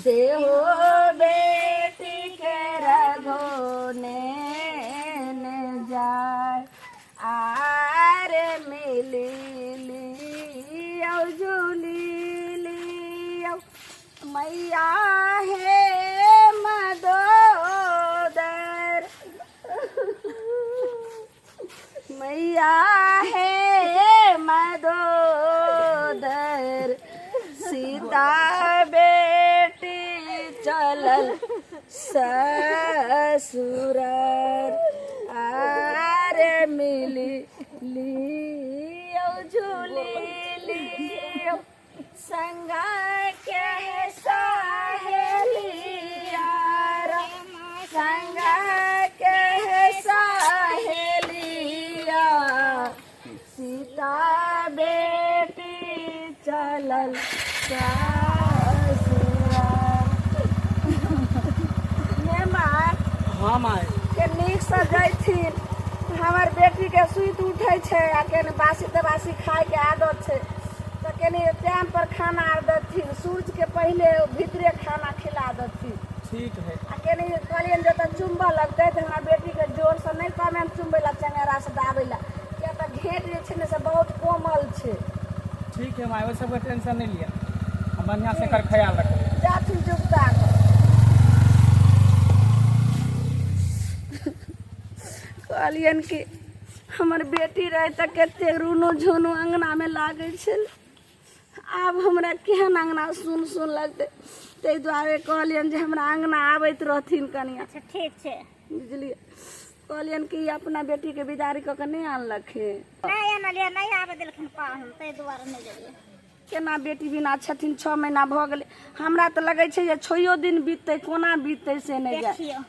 से हो बेटी के रघोने ने जाय आर मिली लियौ झूली लियौ मैया हे मदोदर मैया हे मदोदर सीता बेटी चलल ससुर आरे मिली लियौ झूली लियौ संगा के सहेलिया संगा के सहेलिया सीता बेटी चलल ससुराल। हाँ माय के नीकसँ जैथिन। हमर बेटीके सुति उठै छै आ केने बासी तबासी खायके आदत छै, तऽ कनि टाइम पर खाना आर देथिन। सूर्यके पहिले भीतरे खाना खिला देथिन। ठीक है। आ कनि कहलियनि जे तऽ चुम्बऽ लगतै तऽ हमरा बेटीके जोरसँ नहि कहबनि चुम्बै लए, चंगेरासँ दाबै लए, किया तऽ घेँट जे छै ने से बहुत कोमल छै। ठीक है माय, ओहि सबके टेंशन नहीं लिया, हम बढ़िया से एकर ख्याल रखबै। जाथिन जुगता कऽ। कहलियनि कि हमर बेटी रहै तऽ कते रूनो झुनू अङ्गनामे लागै छल, आब हमरा केहन अङ्गना सुन सुन लगतै। ताहि दुआरे कहलियनि जे हमरा अङ्गना आबैत रहथिन कनिया। अच्छा ठीक छै। बुझलियै? कहलियनि कि अपना बेटीके बिदारी कऽ के नहि आनलखिन। नहि आनलियै, नहि आबऽ देलखिन पाहुन, ताहि दुआरे नहि गेलियै। केना बेटी बिना छथिन? 6 महीना भऽ गेलै। हमरा तऽ लगै छै जे 6 दिन बीततै, कोना बीततै से नहि जाय। देखियौ,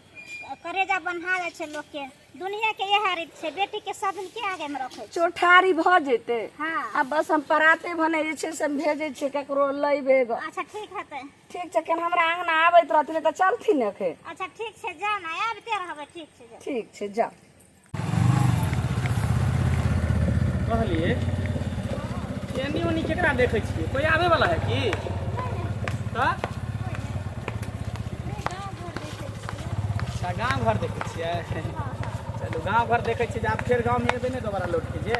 करेजा बन्हा जाइ छै लोकके। दुनिया के इएह रीत छै, बेटी के सब दिन के आगे में रखै छै। चौठारी भऽ जेतै। हाँ। आ बस हम पराते भने जे छै से हम भेजै छियै ककरो लैबे गऽ। अच्छा ठीक हेतै। ठीक छै, केना हमरा अङ्गना आबैत रहथिन तऽ चलथिन एखन। अच्छा ठीक छै, जाउ ने, आबिते रहबै। ठीक छै, जाउ। ठीक छै, जाउ। कहलिए एनी ओनी केकरा देखै छियै? कोई आबै वाला है की? तऽ अच्छा गाँव घर देखै छियै। चलू गाँव घर देखै छियै जे आब फेर गाँवमे एबै ने दोबारा लौट के, जे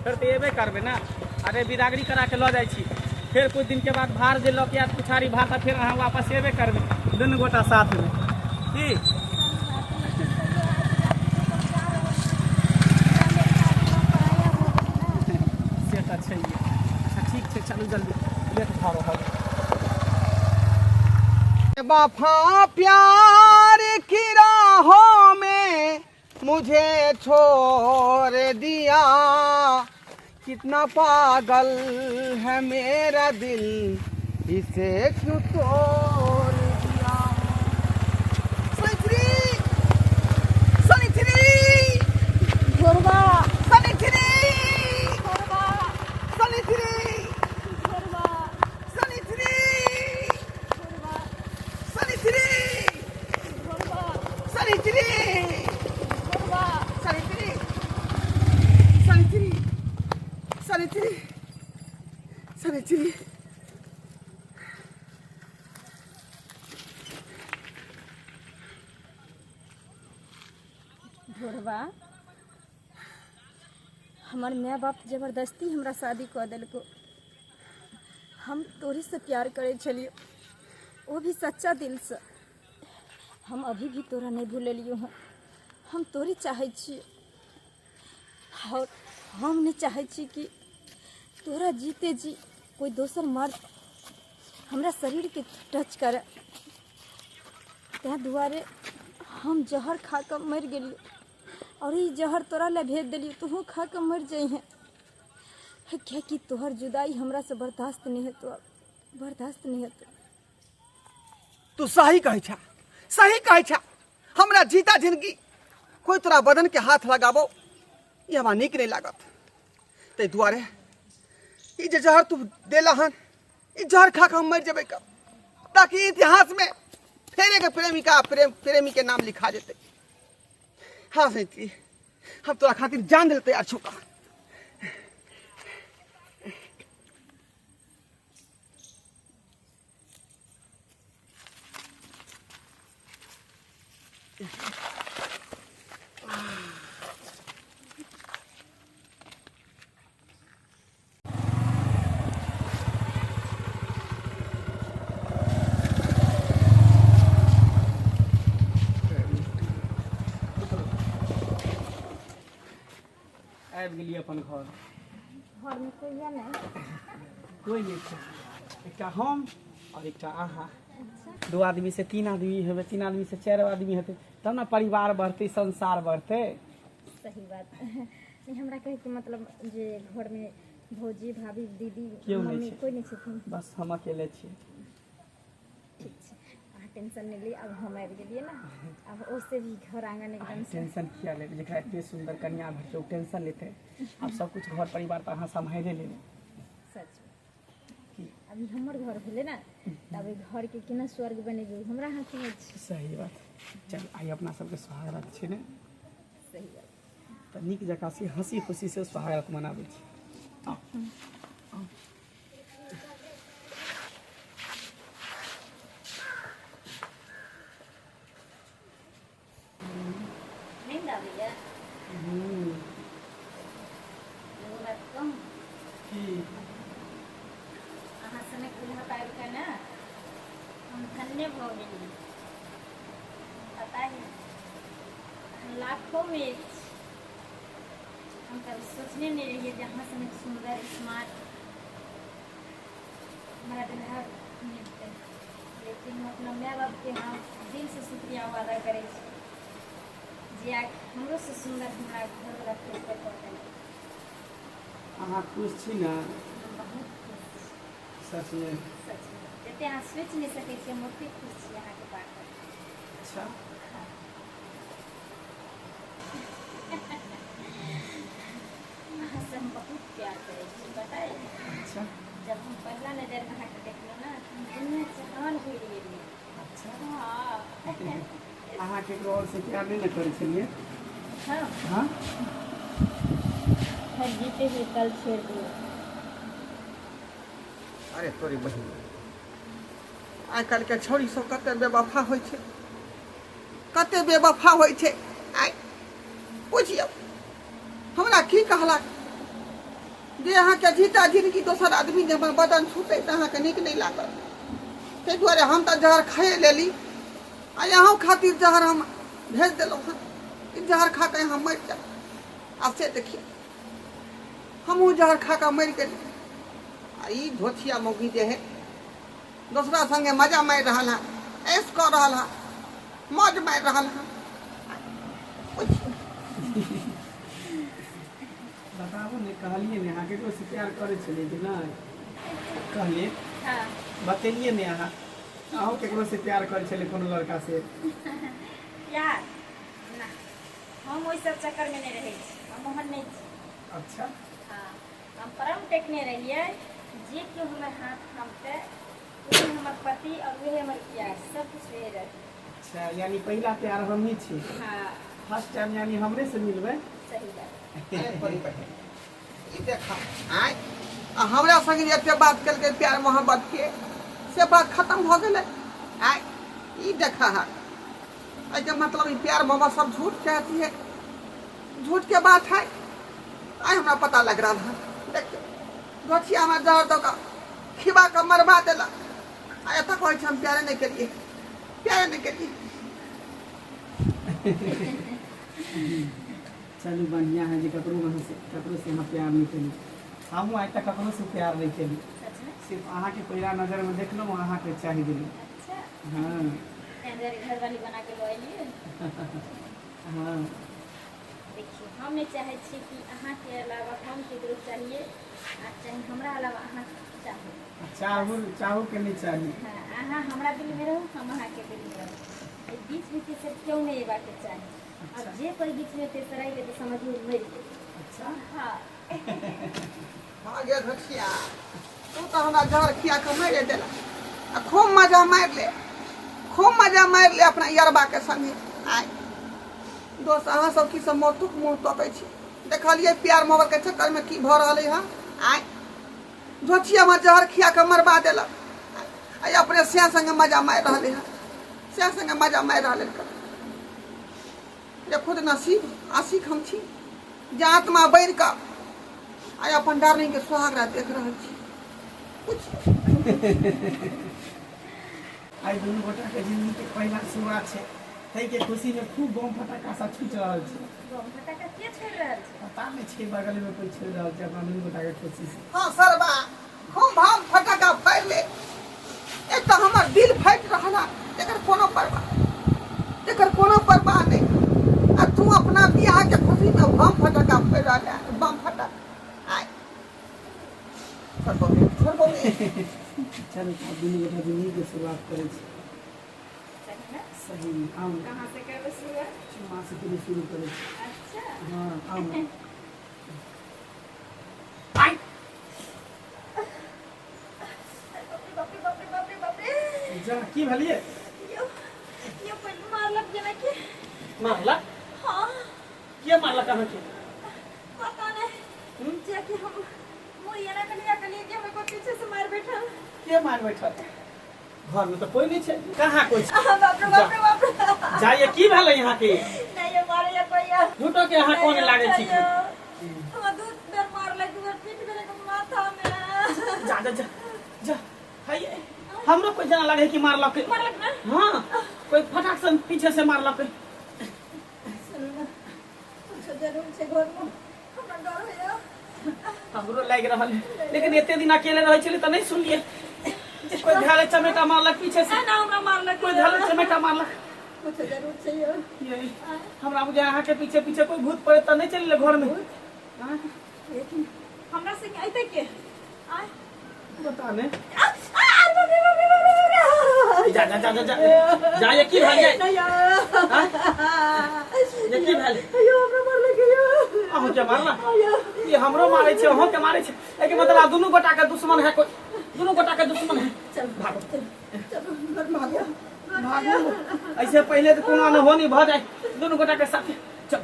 फेर तऽ एबे करबै ने। अरे बिदागरी करा के लऽ जाइ छी, फेर कुछ दिन के बाद भार जे लऽ के आयत पुछारी भार, तऽ फेर अहाँ वापस एबे करबै दुनू गोटा साथमे की। से तऽ छैहे। अच्छा ठीक छै, चलू जल्दी, लेट भऽ रहल। वफा प्यार की राहों में मुझे छोड़ दिया, कितना पागल है मेरा दिल, इसे क्यों तोड़ दिया। सनित्री, सनित्री, ढोरबा, सनित्री, सनित्री, सनित्री, सनित्री, सनित्री, सनित्री, सनित्री, सनित्री, सनित्री। ढोरबा, हमर माय बाप जबरदस्ती हमरा शादी कऽ देलको। हम तोरे से प्यार करै छलियो, वो भी सच्चा दिल से। हम अभी भी तोरा नहीं भूललियो हँ, हम तोरे चाहै छी और हम नहीं चाहै छी कि तोरा जीते जी कोई दोसर मर्द हमरा शरीर के टच करे। तैं दुआरे हम जहर खा कऽ मरि गेलियो और ई जहर तोरा लए भेज देलियो, तूहू खा कऽ मरि जइहें, कियाकि तोहर जुदाई हमरा से बर्दाश्त नहीं हेतो, अब बर्दाश्त नहीं हेतो। तू सही कहै छा, सही कहै छा। हमरा जीता जिंदगी कोई तोरा बदन के हाथ लगाबो ई हमरा नीक नहीं लागत। ताहि दुआरे ई जे जहर तू देला हन, ई जहर खा के हम मरि जेबै कब, ताकि इतिहास में फेर एक प्रेमिका प्रेम प्रेमी के नाम लिखा जेतै। हाँ सैती, हम तोरा खातिर जान देल तैयार छौ का। आबि गेलियै अपन घर। घरमे कोइ यऽ नहि? कोइ नहि छै, एकटा हम आओर एकटा अहाँ। दू आदमी से तीन आदमी हेबै, तीन आदमी से चारि आदमी हेतै, तब ने परिवार बढ़तै, संसार बढ़तै। सही बात नहि। हमरा कहैके मतलब जे घरमे भौजी, भाभी, दीदी, केओ नहि मम्मी छै। कोइ नहि छथिन? बस हम अकेले छियै। ठीक छै, अहाँ टेंशन नहि ली। आब हम आबि गेलियै ने, आब ओहिसँ भी घर आङ्गन एकदम से। टेंशन किया लेबै? जकरा एते सुन्दर कनिया भेटतै ओ टेंशन लेतै? आब सब कुछ घर परिवार तऽ अहाँ सम्हारि लेबै। सच अभी हमर घर भेलै ने, तऽ आब एहि घरके केना स्वर्ग बनेबै, ओ हमरा हाथमे छै। सही बात। चल, आइ अपना सबके सुहागरात छै ने? सही बात। तऽ नीक जकाँ से हँसी खुशी से सुहागरात मनाबै छी। आउ, आउ। नींद आबैया? एगो बात कहूँ? की? अहाँ सने कुल्हा पाबि कऽ ने हम धन्य भऽ गेली। पता है, अहाँ लाखोमे एक छी। हम कभी सोचने नहि रहियै जे अहाँ सनक सुन्दर स्मार्ट हमरा दुल्हा मिलतै, लेकिन हम अपना माय बापके हम दिलसँ शुक्रिया अदा करै छी जे आइ हमरोसँ सुन्दर हमरा घरवला खोजि कऽ दऽ देलक। अहाँ खुश छी ने? हम बहुत खुश छी। सचमे? सचमे, जते अहाँ सोचि नहि सकै छी, हम ओते खुश छी अहाँके पाकऽ। अच्छा। अहाँसँ हम बहुत प्यार करै छी, पता है? अच्छा। जब हम पहिला नजरमे अहाँके देखलहुँ ने, हम दुनिया जहान भूलि गेलियै। अच्छा। हँ। अहाँ केकरो और से प्यार नहि ने करै छलियै? हँ। हाँ। हर जीते हुए कल छोड़ दिए। अरे तोरी बहिन, आइ काल्हिके छौड़ी सब कते बेवफा होइ छै, कते बेवफा होइ छै। आइ बुझियौ, हमरा की कहलक जे अहाँके जीता जिंदगी दोसर आदमी जे हमर बदन छूतै तऽ अहाँके नीक नहि लागत। ताहि दुआरे हम तऽ जहर खाइए लेली आ अहूँ खातिर जहर हम भेज देलहुँ हँ। ई जहर खा कऽ अहाँ मरि जाउ। आ से देखियौ, हमहूँ जहर खा कऽ मरि गेली आ ई धोथिया मौगी जे है दोसरा संगे मजा मारि रहल है, ऐश कऽ रहल है, मौज मारि रहल है। बताबू ने, कहलियै ने अहाँ केकरो से प्यार करै छलियै कि नहि? कहलियै? हाँ। बतेलियै ने अहाँ, अहूँ केकरो से प्यार करै छलियै, कोनो लड़का से? प्यार ना, हम ओहि सब चक्करमे नहि रहै छी, हम ओहन नहि छी। अच्छा। हाँ, हम परम टेकने रहियै, जे केओ हमर हाथ थामतै वएह हमर पति और वएह हमर प्यार, सब कुछ वएह रहतै। अच्छा, यानी पहिला प्यार हम ही छी? हाँ। फर्स्ट टाइम यानी हमरे से मिलबै? सही बात। अरे तोरी बहिन, ई देखा, आँय, आ हमरा संगे जे एते बात केलकै प्यार मोहब्बत के, से बात खत्म भऽ गेलै। आँय, ई देखा है, एहिके मतलब ई प्यार मोहब्बत सब झूठ के अथी है, झूठ के बात है। आइ हमरा पता लग रहा है। देखियौ, गोछिया हमरा जहर दऽ कऽ खिबा कऽ मरबा देलक आ एतऽ कहै छै हम प्यारे नहि केलियै, प्यारे नहि केलियै। चलू, बढ़िआँ है जे ककरो अहाँ से, ककरो से अहाँ प्यार नहि केली। हमहूँ आइ तक ककरो से प्यार नहि केली। सचमे? सिर्फ अहाँके पहिला नजरमे देखलहुँ, अहाँके चाहि गेली। अच्छा। हाँ। ताहि दुआरे घरवाली बना के लऽ एलियै। हाँ। देखियौ, हम नहि चाहै छी कि अहाँके अलावा हम केकरो चाहिए आ चाहे हमरा अलावा अहाँ चाहू। चाहू, चाहू के नहि चाही। हाँ, अहाँ हमरा दिलमे रहू, हम अहाँके दिलमे रहू। एहि बीचमे तेसर केओ नहि अयबाके चाही। आब जे कोइ बीचमे तेसर आबि गेल तऽ समझियौ मरि गेल। अच्छा। हाँ। हाँ गे घोसिया, तू तऽ हमरा जहर खिया कऽ मारि देला आ खूब मजा मारि ले, खूब मजा मारि ले अपना यरबा के संगे। आय दोस्त, अहाँ सब की सब मौतुक मुँह तकै छी? देखलियै प्यार मोहब्बत के चक्कर में की भऽ रहलै हँ? आय झोचिया हमरा जहर खिया कऽ मरबा देलक आ अपने सैं संगे मजा मारि रहलै हँ, सैं संगे मजा मारि रहलै हँ। जे खुद नसीब आशिक हम छी जे आत्मा बढ़ि कऽ आइ अपन डार्लिंगके सोहाग रात देख रहल छी। कुछ आइ दुनू गोटाके जिंदगीके पहिला शुरुआत छै, ताहिके खुशीमे खूब बम फटाका सब छूटि रहल छै। बम फटाका के छोड़ि रहल छै? पता नहि छै, बगलमे कोइ छोड़ि रहल छै अपना दुनू गोटाके खुशी से। हाँ सरबा, हम भाम फटाका फाड़ि ले, एक तऽ हमर दिल फाटि रहल है, एकर कोनो परवाह, एकर कोनो परवाह नहि, आ तू अपना बियाह के खुशी में बम फटाका फोड़ि रहल है, बम फटाका। आय छोड़बो नहि, छोड़बो नहि। चलू आब दुनू गोटा जिंदगी के शुरुआत करै छी। सही ने? सही में आउ ने। कहाँ से करबै शुरुआत? चुम्मा से पहिले शुरू करै छी। अच्छा। हाँ आउ ने। आइ बाप रे बाप रे बाप रे बाप रे। जा की भेलियै? यो यो कोइ मारलक जेना कि। मारलक? हाँ। के मारलक अहाँके? पता नहीं, जे कि हम मुड़िया ना कलिया कलिया कि हमें कोई पीछे से मार बैठल। के मार बैठल? घर में तो कोई नहीं छै। कहाँ कोई छै? बाप रे बाप रे बाप रे। जाइए की भेलै अहाँके? नहीं ये मारे या कोई या। झूठो के अहाँ कोने लागै छी? हमरा दू बेर मारलक, दू बेर पीट गेलै माथा में। जा जा जा जा। हाय हमरो कोई जना लागे कि मारलक। मारलक ना? हाँ कोई फटाक से पीछे से मारलक। सुनू ना, कुछो जरूर छै घर में, हमरा डर होइया। हमरो लागि रहल है, लेकिन एते दिन अकेले रहै छलै तऽ नहि सुनलियै जे कोई धैले चमेटा मारलक पीछे से। ना हमरा मारलक। कोई धैले चमेटा मारलक। कुछो जरूर छै यौ। ये हमरा बुझाय अहाँके पीछे पीछे कोई भूत पड़े तऽ नहि चलि गेलै घर में। लेकिन हमरा से अइतै के? आय पता नहि। आ, बाप रे बाप रे बाप रे बाप रे। जा जा जा जा जा जा, ये की भेल ये? नहीं यौ। ये की भेल? अयो हमरा मारलक यौ। अहूँ के मारलक? अयो। ये हमरो मारै छै, अहूँ के मारै छै। एहिके मतलब आब दुनू गोटा के दुश्मन है कोई, दुनू गोटा के दुश्मन है। चल भागो चलो घर में भागो भागो, ऐसे पहले तो कोनो अनहोनी भऽ जाए दुनू गोटा के साथे। चल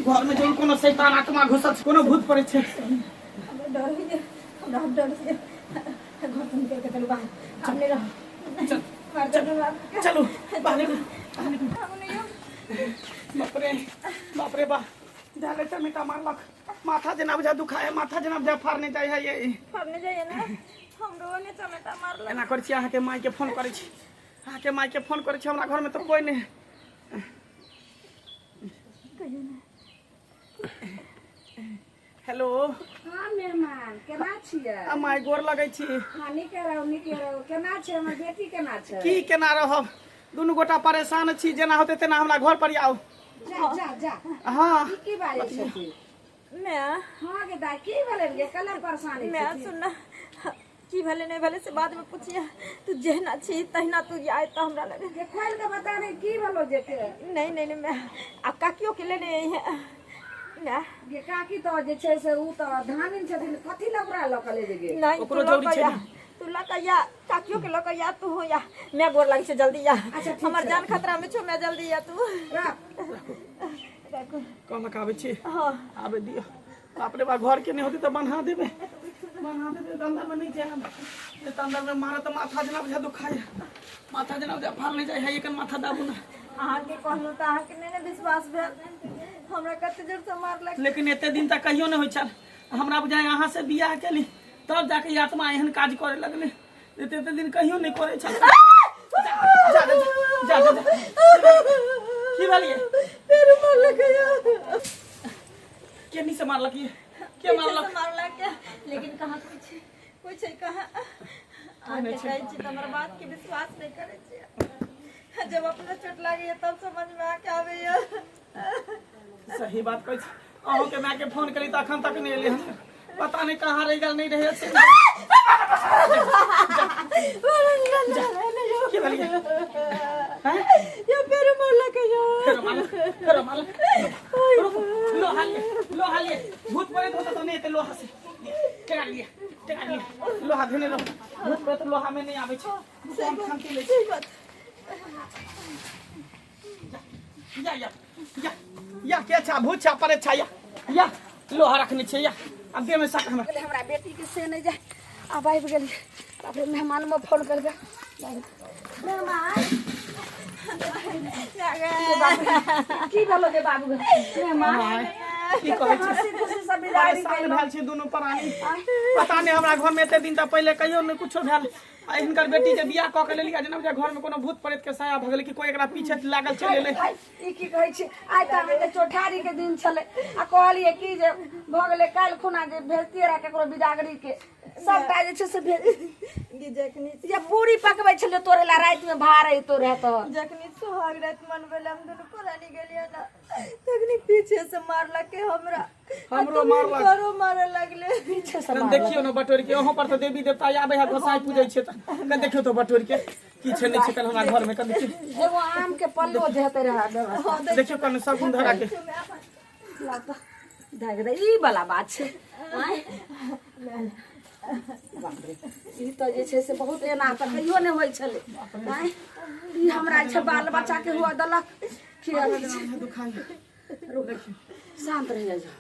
घर में जरूर कोनो शैतान आत्मा घुसल छै, कोनो भूत पड़ै छै। हमरा डर होइए, हमरा डर होइए। घर से निकल के चलू बाहर, हम नहीं रह। चल मार दे बाप के। चलू बाहर निकलू, बाहर निकलू। हम नहीं हो। बाप रे बाप रे बा, झाले चमेटा मारलक, माथा जेना बुझा दुखाय, माथा जेना बुझा फाड़ने जाइ है ये। फाड़ने जाइए ना, हमरो ने चमेटा मारलक। एना करै छी, अहाँके माय के फोन करै छी, अहाँके माय के फोन करै छी। हमरा घर में तऽ कोई नहि। हेलो। हाँ मेहमान केना छियै? आ my गोर लगै छी। हाँ नीके रहू नीके रहू। केना छै हमर बेटी, केना छै? की केना रहब, दुनू गोटा परेशान छी, जेना होतै तेना हमरा घर पर आउ। जा जा जा। हाँ की की बाजै छथिन? मैं हाँ गे दाइ, की भेलै गे, कल परेशानी मैं छथिन? सुन ना, की भले नहीं भले से बाद में पूछिए, तू जेहना छी तहिना तू आय तो हमरा लगे। के खोल के बता नहीं की भेलो जे के? नहीं नहीं नहीं, मैं आ काकियो के लेने आई है मैं। गे काकी तो जे छै से उ तो धानिन छथिन, कथी लए ओकरा लऽ के ले जे गे? नहीं ओकरो तू लऽ जरूरी के छै या, ने। तू लऽ के या, काकियो के लऽ के या, तू हो या, मैं गोर लागै छै जल्दी या। अच्छा, ठीक हमर छै। जान खतरा में छौ, मैं जल्दी या तू। राख। राखू। कहलक आबै छी। हाँ आबे दियौ। बाप रे बाप, घर के नहि होतै तऽ बन्हा देबै, बन्हा देबै। अंदर में नहि जायब, नहि तऽ अंदर में मारत तऽ माथा जेना बुझा दुखाय, माथा जेना बुझा फाड़ने जाइ है, एखन माथा दाबू ना। अहाँके कहलहुँ तऽ अहाँके नहि ने विश्वास भेल, हमरा कते जोर से मारलक। लेकिन एते दिन तक कहियो नहि होइ छल, हमरा बुझाय अहाँ से बियाह केली तब जाके ई आत्मा एहन काज करे लगलै, एते एते दिन कहियो नहि करै छल। जा जा जा जा जा, जा। की भेलियै? फेर मारलक यौ। केनी से मारलक ये? के पीछे मारलक? से मारलक, लेकिन कहाँ कोई छै, कोई छै कहाँ? नहि अहाँके छै। कहै छी तऽ हमर बात के विश्वास नहि करै छियै, जब अपना चोट लागैया तब समझ में आके आबैया। सही बात कहै छी। अहूँके मायके फोन करी तऽ अखन तक नहि एलै हन, पता नहि कहाँ रहि गेल, नहि रहै से। की भेलियै? हैं? यो फेर मारलक यौ। फेरो मारलक, फेरो मारलक। रुकू, लोहा लिए, लोहा लिए। भूत प्रेत होता तऽ नहि एतै लोहा से। टेका लिए, टेका लिए, लोहा धेने रहू। भूत प्रेत लोहा में नहि आबै छै, हम खांसी लै छी। सही बात। या या या या, के छा भूत छा परे छा? या या, लोहा रखने छै या, आब देह में सक हमरा। हमरा बेटी के से नहि जाय, आब आबि गेलियै। बाप रे, मेहमान में फोन कर के मेहमान की भेलो गे बाबू गे? मेहमान की कहै छी हंसी खुशी सब बिदागरी परेशान केलहुँ। भेल छी दुनू प्राणी। पता नहि, हमरा घर में एते दिन तक पहिले कहियो नहि कुछो भेल। आ हिनकर बेटी के बियाह कऽ के लेलियै, जेना बुझाय घर में कोनो भूत प्रेत के साया भऽ गेलै कि कोई एकरा पीछे लागल चलि एलै। हाय, ई की कहै छी? आइ तऽ अहाँके चौठारी के दिन छलै आ कहलियै कि जे भऽ गेलै, काल्हि खुना जे भेजतियै रहए ककरो बिदागरी के सबटा जे छै से भेज जखनी जे पूरी पकबै छलै तोरे ला रातिमे भार अइतो रहए तऽ जखनी सुहाग रात मनबै लए हम दुनू प्राणी गेलियै ने, तखनी पीछे से मारलक हमरा। हमरो मारलक। करो मारे लगले। पीछे से कन देखियौ ने बटोर के, अहूँ पर तऽ देवी देवता आबै है, गोसाई पूजै छियै, तऽ कन देखियौ तऽ बटोर के की छै नहि छै। कन हमरा घर में कन देखियौ। एगो आम के पल्लो जे हेतै रहए व्यवस्था। देखियौ कन सगुन धरा के धै गेलै। ई वाला बात छै। आँय? बाप रे, ई तऽ जे छै से बहुत एना तऽ कहियो नहि होइ छलै। आँय? ई हमरा जे छै बाल बच्चा के हुआ देलक कि अथी छै। रुक, शांत रहि जा।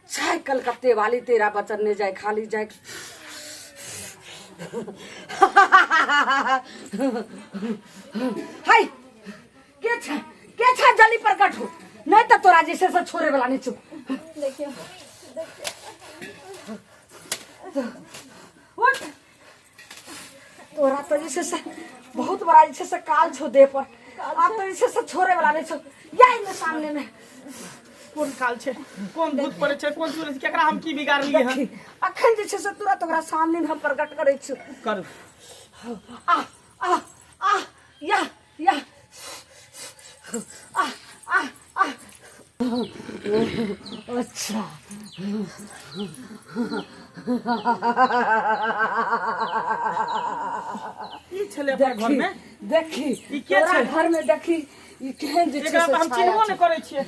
छै कलकत्ते वाली, तेरा बचन नहीं जाए खाली जाए। हाय, के छै, के छै? जल्दी प्रकट हो, नहीं तो तोरा जैसे से छोड़े वाला नहीं छौ। देखियौ। उठ। तोरा तो जे छै से बहुत बड़ा जे छै से काल छौ देह पर। आब तो जे छै से छोड़े वाला नहीं छौ। या एने सामने में। कोन काल छै, कोन भूत पड़े छै, कोन सूरज, केकरा हम की बिगाड़लियै हन? देखी, अखन जे छै से तुरंत ओकरा सामने में हम प्रकट करै छी। करू। आ आ आ, या या, आ आ आ। अच्छा, की छलै अपना घर में? देखी। ई के तोरा छै? घर में देखी, ई केहन जे छै एकरा से तऽ हम छाया चिन्हबो छै। नहि करै छियै।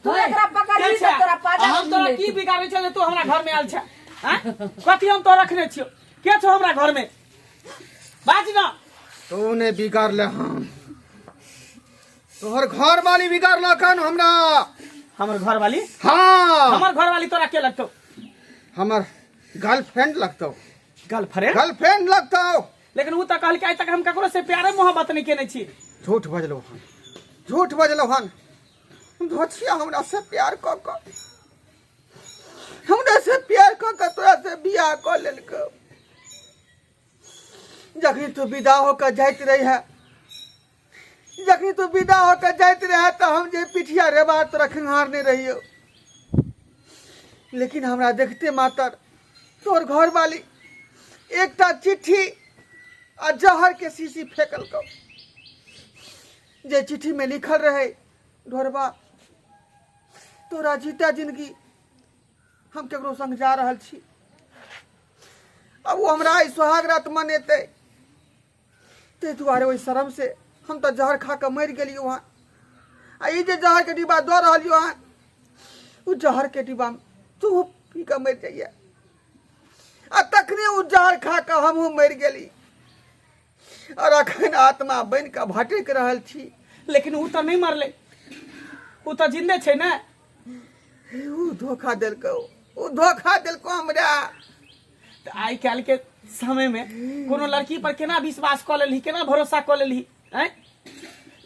तू एकरा पकड़ही के तऽ छै? तोरा पाजा हम तोरा मिलैत। की बिगाड़ै छै जे तू हमरा घर में आयल छै? आँय? कथी हम तो रखने छियौ? के छौ हमरा घर में? बाज ना। तू ने बिगाड़ले हम, तोहर घर वाली बिगाड़लक हन हमरा। हमर घर वाली? हाँ। हमर घर वाली तोरा के लगतौ? हमर गर्लफ्रेंड लगतौ। गर्लफ्रेंड? गर्लफ्रेंड लगतौ। लेकिन उ तऽ कहलकै आइ तक हम ककरो से प्यारे मोहब्बत नहि केने छी। झूठ बजलौ हन, झूठ बजलौ हन। धोछिया हमरा से प्यार कऽ कऽ, हमरा से प्यार कऽ कऽ तोरा से बियाह कऽ लेलकौ। जखनी तू विदा होकर जाइत रही है, जखनी तू विदा होकर जाइत रहे, तऽ हम जे पिठिया रेबा तोरा खंघारने रहियौ, लेकिन हमरा देखते मातर तोहर घरवाली एकटा चिट्ठी आ जहर के शीशी फेकलकौ, जे चिट्ठी में लिखल रहे, ढोरबा, तोरा जीता जिंदगी हम केकरो संग जा रहल छी। अब ओ हमरा आइ सोहाग रात मनेतै, ताहि दुआरे ओहि शरम से हम तऽ जहर खा कऽ मरि गेलियौ हँ। आ ई जे जहर के डिब्बा दऽ रहलियौ हँ, ओ जहर के डिब्बा तू पी कऽ मरि जाइए। आ तखने ओ जहर खा कऽ हमहूँ मरि गेली और अखन आत्मा बनि कऽ भटकि रहल छी। लेकिन उ तऽ नहि मरलै, उ तऽ जिन्दे छै ने। ओ धोखा देलकौ, ओ धोखा देलकौ हमरा। तऽ आइ काल्हि के समय में कोनो लड़की पर केना विश्वास कऽ लेलही, केना भरोसा कऽ लेलही? आँय,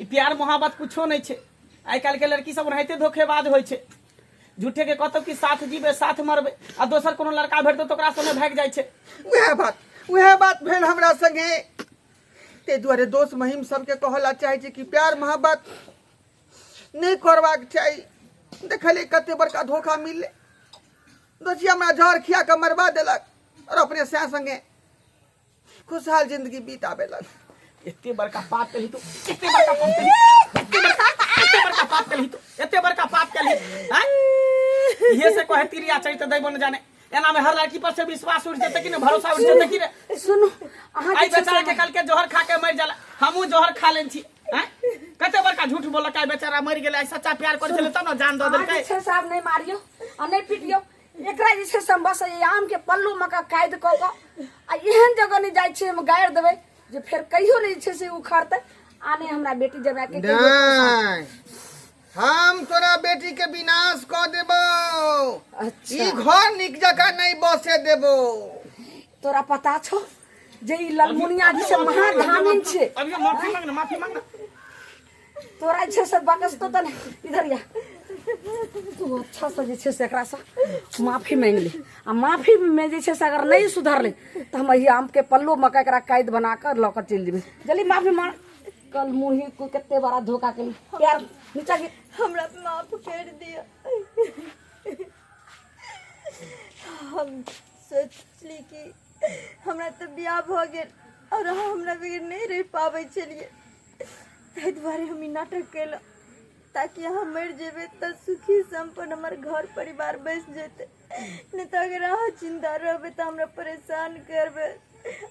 ई प्यार मोहब्बत कुछो नहि छै। आइ काल्हि के लड़की सब ओनाहिते धोखेबाज होइ छै। झूठे के कहतौ कि साथ जीबै साथ मरबै, आ दोसर कोनो लड़का भेटतौ तऽ ओकरा संगे भागि जाइ छै। उएह बात, उएह बात भेल हमरा संगे। ताहि दुआरे दोस्त महिम सबके कहऽ ला चाहै छी कि प्यार मोहब्बत नहि करबाक चाही। देखलियै कते बड़का धोखा मिललै। दोषी हमरा जहर खिया कऽ मरबा देलक और अपने सैं संगे खुशहाल जिंदगी बिताबे लग। एते बड़का पाप केलही तू, एते बड़का पाप केलही, एते बड़का, एते बड़का पाप केलही तू, एते बड़का पाप केलही। आँय, इहे से कहे तिरिया चरित्र दैबो न जाने। एना में हर लड़की पर से विश्वास उठ जेतै कि ने, भरोसा उठ जेतै कि ने? सुनू, अहाँ आई बेचारा के कल के जहर खा के मर जाला, हमहूँ जहर खा लेन छी। आँय, कते बड़का झूठ बोललकै, बेचारा मरि गेलै। आइ सच्चा प्यार करै छलै तब ने जान दऽ अहाँ देलकै। जे छै से आब नहि मारियौ आ नहि पिटियौ एकरा। जे छै से हम बस एहि आम के पल्लू मे कऽ कैद कऽ कऽ आ एहन जगह नहि जाइ छियै हम, गाड़ि देबै जे फेर कहियो नहि जे छै से उखड़तै आ नहि हमरा बेटी जमाए के कहियो परेशान। नहि, हम तोरा बेटी के विनाश कऽ देबो। अच्छा। ई घर नीक जकाँ नहीं बसे देबो। तोरा पता छौ जे ई ललमुनिया जी से महाधामिन छै। अभी माफी मांग ना, माफी मांग ना। तोरा जे छै से बकसतो त इधर या, तू अच्छा से जे छै से एकरा से माफी मांगि ले, आ माफी में जे छै से अगर नहीं सुधरले तऽ हम एहि आम के पल्लो में एकरा कैद बना कऽ लऽ कऽ चलि जेबै। जल्दी माफी मांग। कल मुही को कते बड़ा धोखा केली, प्यार नीचा गिर। हमरा माफ कर दिया, हम सोचली कि हमरा तऽ बियाह भऽ गेल और अहाँ हमरा बगैर नहीं रहि पाबै छलियै, ताहि दुआरे हम ई नाटक केलहुँ ताकि अहाँ मरि जेबै तऽ सुखी सम्पन्न हमर घर परिवार बसि जेतै। नहीं तऽ अगर अहाँ जिंदा रहबै तऽ हमरा परेशान करबै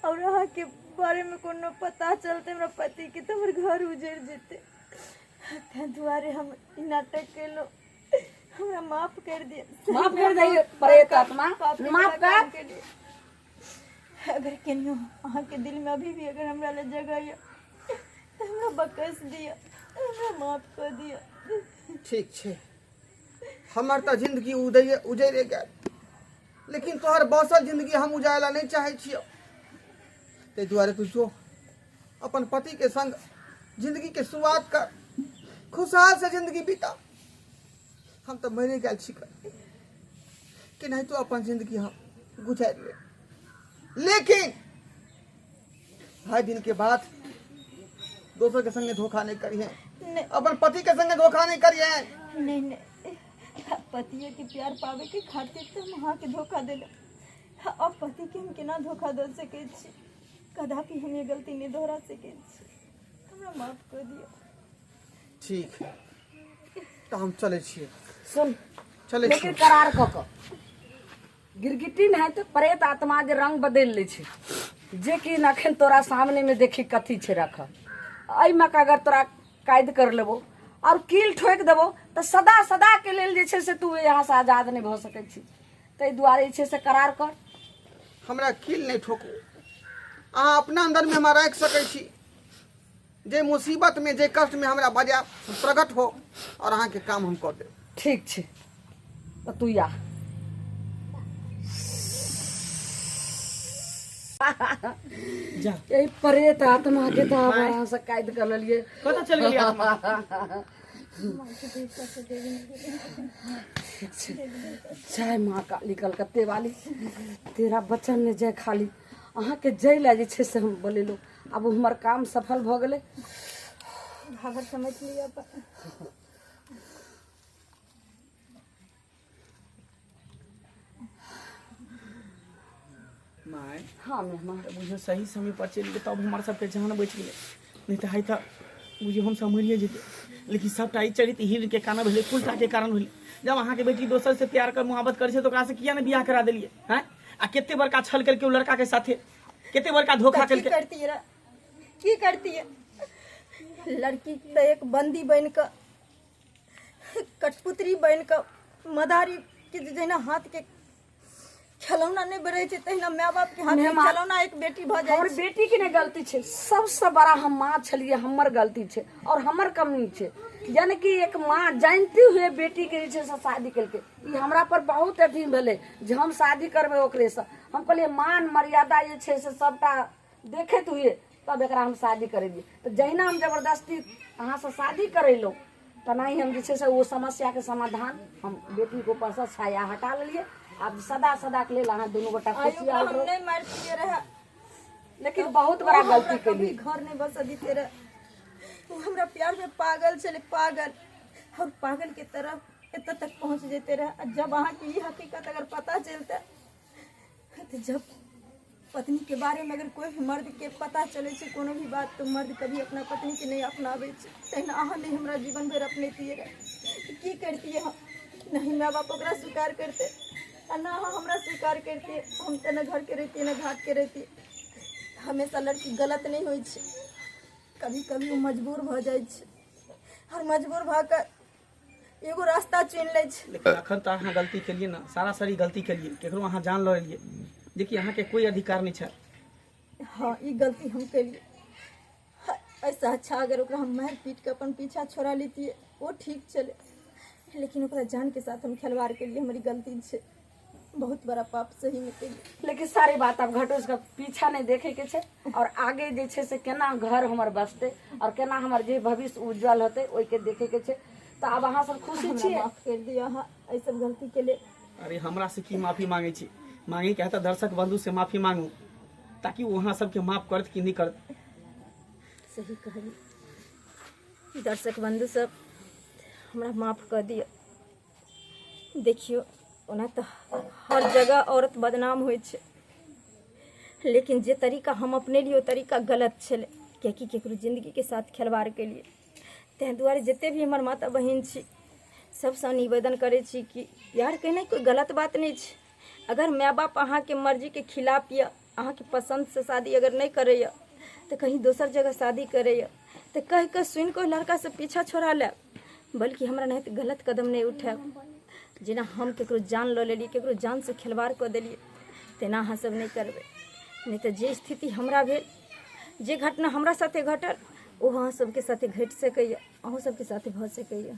और अहाँके बारेमे कोनो पता चलतै हमरा पतिके तऽ हमर घर उजड़ि जेतै, ताहि दुआरे हम ई नाटक केलहुँ। हमरा माफ कर दिअ। माफ कर दिअ प्रेत आत्मा, पापी माफ वाला काम कर। केलियै। अगर केनियो अहाँके दिलमे अभी भी अगर हमरा लए जगह यऽ तऽ हमरा बकस दिअ, हमरा माफ कऽ दिअ। ठीक छै, हमर तऽ जिंदगी उदय उजड़े गेल, लेकिन तोहर बसल जिंदगी हम उजाड़ै ला नहीं चाहै छियौ। ताहि दुआरे तू जो अपन पति के संग जिंदगी के शुरुआत कर, खुशहाल से जिंदगी बिता। हम तऽ मरे गेल छी केनाहितो अपन जिंदगी हम गुजारि लेब, लेकिन 2.5 दिन के बाद दोसर के संगे धोखा नहीं करिहे, नहीं। अपन पति के संगे धोखा नहीं करिहे। नहीं नहीं, पतिये के प्यार पावे के खातिर तो हम अहाँ के धोखा देलहुँ, अब पति के हम केना धोखा दऽ सकै छी? कदापि हम ये गलती नहीं दोहरा सकै छी, हमरा माफ कऽ दिअ। ठीक है, तऽ हम चलै छियै। सुन, चलै लेकिन छियै। करार कऽ कऽ गिरगिटी नहि तऽ प्रेत आत्मा जे रंग बदलि लै छै, जेकि अखन तोरा सामने में देखी कथी छै रखल, एहिमे के अगर तोरा कैद कर लेबो और कील ठोकि देबो तऽ सदा सदा के लेल जे छै से तू यहाँ से आजाद नहि भऽ सकै छी। ताहि दुआरे जे छै से करार कर। हमरा कील नहीं ठोकू, अहाँ अपना अंदर में हमरा राखि सकै छी। जे मुसीबत में जे कष्ट में हमरा बजायब, हम प्रकट हो और अहाँ के काम हम कऽ देब। ठीक छै, तऽ तू या। जा। एहि प्रेत आत्मा के तऽ आब अहाँ से कैद कर लेलियै। कतऽ चलि गेलियै आत्मा? जय माँ काली कलकत्ते वाली, तेरा बचन ने जय खाली। अहाँके जय लए जे छै से हम बोलेलहुँ, आब हमर काम सफल भऽ गेलै। भावर समझ लिअ अपन। माय। हाँ मेहमान। तऽ बुझियौ सही समय पर चलि गेलै तब हमर सबके जान बचि गेलै, नहीं तऽ है तऽ बुझियौ हमसब मरिए जेतै। लेकिन सबटा ई चरित्रहीन के कारण भेलै, कुलटा के कारण भेलै। जब अहाँके बेटी दोसर से प्यार कर मोहब्बत करै छै तऽ ओकरा से किया नहि बियाह करा देलियै? हैं, आ कते बड़का छल केलकै ओ लड़का के साथे, कते बड़का धोखा तऽ की केलकै। करतियै रे, की करतियै? लड़की तऽ एक बंदी बनि कऽ, कठपुतरी बनि कऽ, मदारी के जे जहिना हाथ के खेलौना नहि बढ़ै छै तहिना माय बाप के हाथ में मेहमान- खेलौना एक बेटी भऽ जाइ हमर छै। बेटी के नहि गलती छै, सबसे बड़ा हम माँ छलियै, हमर गलती छै और हमर कमी छै। यानी कि एक माँ जानते हुए बेटी के जे छै से शादी केलकै, ई हमरा पर बहुत अथी भेलै जे हम शादी करबै ओकरे से। हम कहलियै मान मर्यादा जे छै से सबटा देखैत हुए तब एकरा हम शादी करेलियै। तऽ जहिना हम जबरदस्ती अहाँसँ शादी करेलहुँ तेनाही हम जे छै से ओ समस्याके समाधान हम बेटीके ऊपरसँ छाया हटा लेलियै। आब सदा सदा के लेल अहाँ दुनू गोटा आइ ओकरा खुशियाल हम रहू। नहि मारतियै रहए, लेकिन बहुत बड़ा ओ हमरा गलती कभी केलियै। घर नहि बसऽ दिते रहए। ओ हमरा प्यार में पागल छलै, पागल, और पागल के तरह एतऽ तक पहुँच जेते रहए। आ जब अहाँके ई हकीकत अगर पता चलतै तऽ जब पत्नी के बारे में अगर कोई भी मर्द के पता चले छै कोनो भी बात, तो मर्द कभी अपना पत्नी के नहीं अपनाबै छै। तहिना अहाँ नहीं हमरा जीवन भरि अपनैतियै रहए तऽ की करतियै हम? नहीं माय बाप ओकरा स्वीकार करते आ ना अहाँ हमरा स्वीकार करतियै। हम तऽ ने घर के रहितियै ने घाट के रहितियै। हमेशा लड़की गलत नहीं होइ छै, कभी कभी ओ मजबूर भऽ जाइ छै और मजबूर भऽ कऽ एगो रास्ता चुनि लै छै। लेकिन अखन तऽ अहाँ गलती केलियै ने, सारा सारी गलती केलियै, केकरो अहाँ जान लऽ लेलियै, जेकि अहाँके कोई अधिकार नहि छै। हाँ, ई गलती हम केलियै। ऐसा अच्छा अगर ओकरा हम मारि पीट के अपन पीछा छोड़ा लेतियै ओ ठीक छलै, लेकिन ओकरा जान के साथ हम खिलवाड़ केलियै, हमारी गलती छै, बहुत बड़ा पाप सही में केलियै। लेकिन सारी बात आब घटो के पीछा नहीं देखे के छै और आगे जे छै से केना घर हमर बसते और केना हमर जे भविष्य उज्जवल होते ओहि के देखे के छै। तऽ आब अहाँ सब खुशी हमरा छियै? माफ कर दिअ अहाँ एहि सब गलती के लेल। अरे हमरा से की माफी मांगे छी? मांगे के है तऽ दर्शक बंधु से माफी मांगू ताकि ओ अहाँ सबके माफ करत कि नहीं करत। सही कहली, दर्शक बंधु सब हमरा माफ कर दिअ। देखियौ ओना तऽ हर जगह औरत बदनाम होइ छै, लेकिन जे तरीका हम अपनेलियै ओ तरीका गलत छलै, कियाकि केकरो जिन्दगीके साथ खेलवाड़ केलियै। ताहि दुआरे जते भी हमर माता बहिन छी सबसँ निवेदन करै छी कि प्यार केनाइ कोइ गलत बात नहि छै। अगर माय बाप अहाँके मर्जीके खिलाफ यऽ, अहाँके पसन्दसँ शादी अगर नहि करैए तऽ कहीं दोसर जगह शादी करैए तऽ कहि कऽ सुनि कऽ ओहि लड़कासँ पीछा छोड़ा लेब, बल्कि हमरा नहि तऽ गलत कदम नहि उठायब। जेना हम ककरो जान लऽ लेलियै, ककरो जानसँ खेलवाड़ कऽ देलियै, तेना अहाँ सब नहि करबै। नहि तऽ जे स्थिति हमरा भेल, जे घटना हमरा साथे घटल, ओ अहाँ सबके साथे घटि सकैए, अहूँ सबके साथे भऽ सकैए।